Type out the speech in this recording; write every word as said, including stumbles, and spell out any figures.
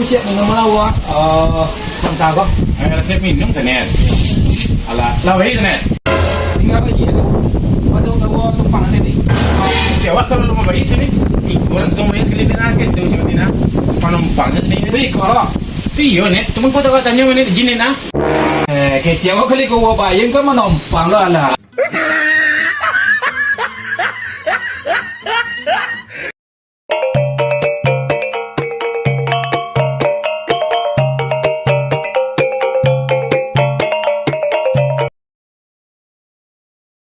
Siap minum lah, Wak. Eh, mantah kok. Eh, siap minum, Sanet. Alah, lah baik, Sanet. Tinggal bayi tu. Pado kawa tumpang sini. Siap, kalau lu mau bayi sini, ikut langsung bayi sekali ni, nah, gitu, cuma ni, nah. Panumpang sini. Baik, kalau. Tu iyo, Net. Cuma kau tak tanya mana jin ni, nah. Eh, kecil kau kali kau bayi, kau manumpang lah, lah.